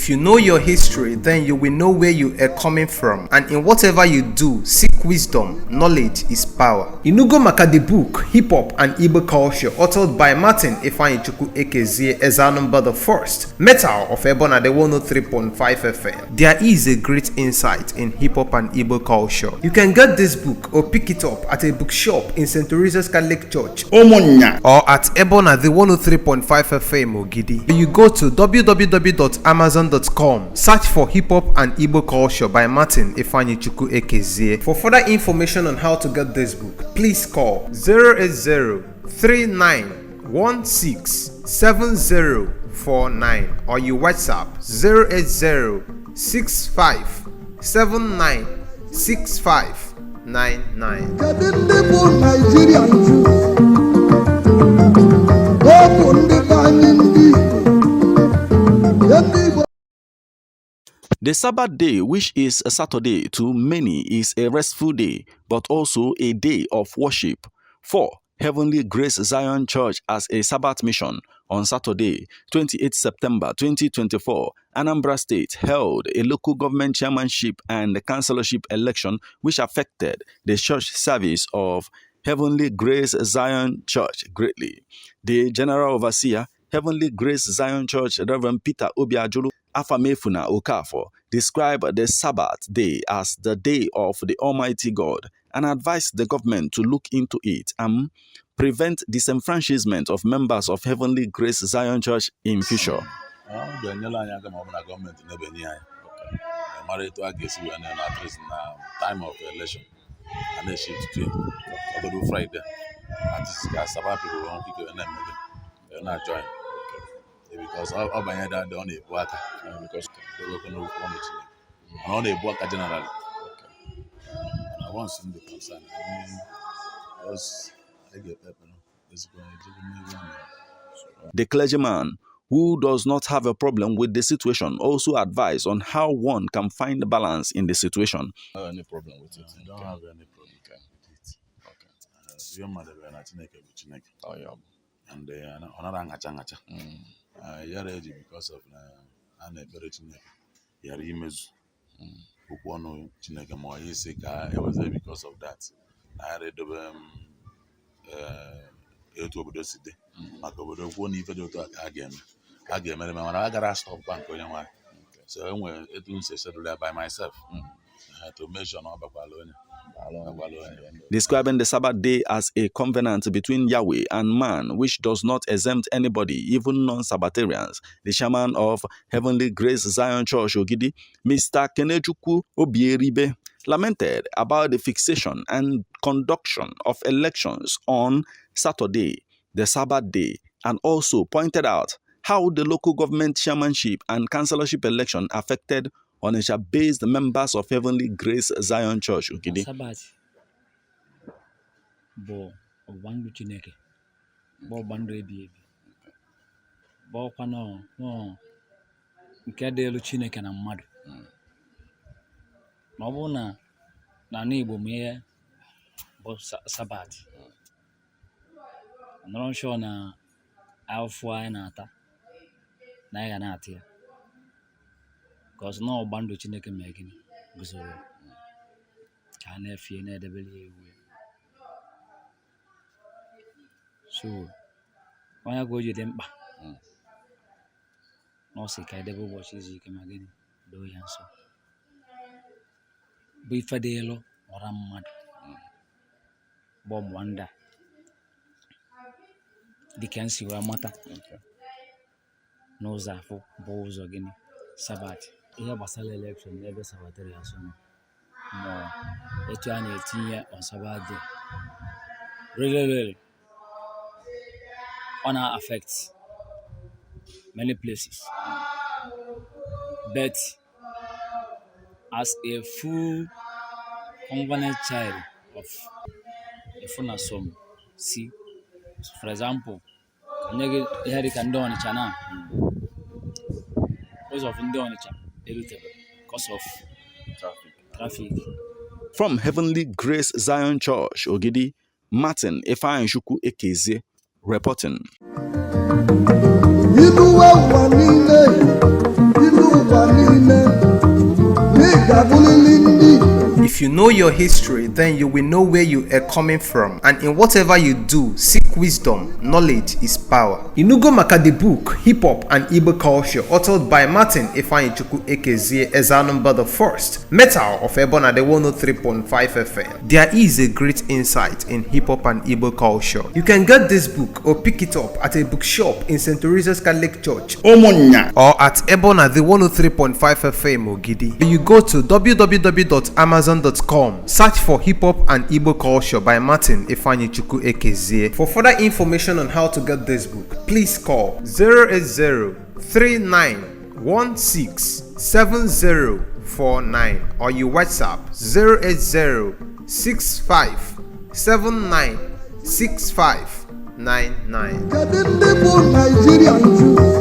If you know your history, then you will know where you are coming from. And in whatever you do, seek wisdom. Knowledge is power. Inugo maka the book, Hip Hop and Igbo Culture, authored by Martin Ifeanyichukwu Ekezie Ezanumba the First, Metal of Ebona the 103.5 FM. There is a great insight in hip hop and Igbo culture. You can get this book or pick it up at a bookshop in St. Teresa's Catholic Church Ụmụnnya or at Ebona the 103.5 FM Ogidi. You go to www.amazon.com, search for Hip Hop and Igbo Culture by Martin Ifeanyichukwu Ekezie. For further information on how to get this book, please call 080 3916 7049 or you WhatsApp 080 65 79 65 99. Kedu ndị bụ Naijiria nju? Ọ bụ ndị be anyị, ndị Igbo, ndị Igbo. The Sabbath day, which is a Saturday to many, is a restful day, but also a day of worship. For Heavenly Grace Zion Church as a Sabbath mission, on Saturday, 28 September 2024, Anambra State held a local government chairmanship and councillorship election which affected the church service of Heavenly Grace Zion Church greatly. The General Overseer, Heavenly Grace Zion Church, Reverend Peter Obiajulu Afamefuna Okafor, described the Sabbath day as the day of the Almighty God and advised the government to look into it and prevent disenfranchisement of members of Heavenly Grace Zion Church in future. Ọ ga-enyere anyị aka ma ọ bụ na gọọmenti na-ebenye anyị mara etu a ga-esi wee na at least na time of election a na-eshift to ogodo Friday, at least ka Sabbath people nwee ike wee na-eme gị wee na-join, because ọ banye da ọ na-ebu aka because n'okwu ọnụ Chineke, mana ọ na-ebu aka generally. Mana once m dị concerned, anyị just anyị ga-ekpe ekpere ezigbo ejebe n'ihu a na The clergyman, who does not have a problem with the situation, also advised on how one can find balance in the situation. Any problem with it? I don't have any problem with it. Ihe mmadụ bụ na Chineke bụ Chineke Oh, yeah. and ọ nara aṅacha aṅacha. Yara eji because of na a na-ekpere Chineke yara imezu okwu ọnụ Chineke, ma ọ ya isi ka eweze because of that na yara edobe m etu obodo si dị, maka obodo kwuo na ife dị otu a ka a ga-eme, a ga-emere, mana a gara stop nke onye nwaanyị. So enwere etu m si schedule ya by myself to make sure na ọ bakwala onye bakwala onye. Describing the Sabbath day as a covenant between Yahweh and man, which does not exempt anybody, even non Sabbatarians. The chairman of Heavenly Grace Zion Church, Ogidi, Mr. Kenechukwu Obieribe, lamented about the fixation and conduction of elections on Saturday, the Sabbath day, and also pointed out how the local government chairmanship and councillorship election affected Onitsha-based members of Heavenly Grace Zion Church, Ogidi. Sabat bụ ọgbụgba ndụ Chineke, bụ ọgbụgba ndụ ebi ebi, bụ ọkwa nọọ nke dị elu Chineke na mmadụ. Ma ọ bụrụ na n'ala Igbo ma ihe bụ Sabat nọrọ nsọ na afụfụ anyị na-ata na anyị ga na-ata ya, because na ọgbụgba ndụ Chineke mere gịnị guzoro ka a na-efe ya, na-edebere ya iwu ya. So onye ka o ji dị mkpa na ọ sị ka edebe ụbọchị izu ike ma gịnị doo ya nsọ, bụ ife dị elu ọra mmadụ bụ ọgbụgba ndụ a dịka m si wee mata n'ụzọ afụ bụ ụzọ gịnị Sabat. Ihe gbasara election n'ebe Sabbatarians nọ, ma etu a na-etinye on Sabbath day, really, really, ọ na-affect many places, but as a full covenant child of Efuna, some si, for example, ka nye gị ihe dịka ndị Ọnịcha, na ụzọ of ndị Ọnịcha erutebe because of Traffic. traffic. From Heavenly Grace Zion Church, Ogidi, Martin Ifeanyichukwu Ekezie reporting. Ilu ụwa niile, ilu ụwa. n'ụwa niile na ị ga-abụrịrị ndị Igbo. If you know your history, then you will know where you are coming from. And in whatever you do, seek wisdom. Knowledge is power. Inugo Maka the book, Hip Hop and Igbo Culture, authored by Martin Ifeanyichukwu Ekezie Ezanumba the First, Metal of Ebona the 103.5 FM. There is a great insight in hip hop and Igbo culture. You can get this book or pick it up at a bookshop in St. Teresa's Catholic Church Ụmụnnya. Or at Ebona the 103.5 FM Ogidi. You go to www.amazon.com, search for Hip Hop and Igbo Culture by Martin Ifeanyichukwu Ekezie. For further information on how to get this book, please call 080 3916 7049 or you WhatsApp 080 65 79 65 99. Kedu ndị bụ Naijiria nju?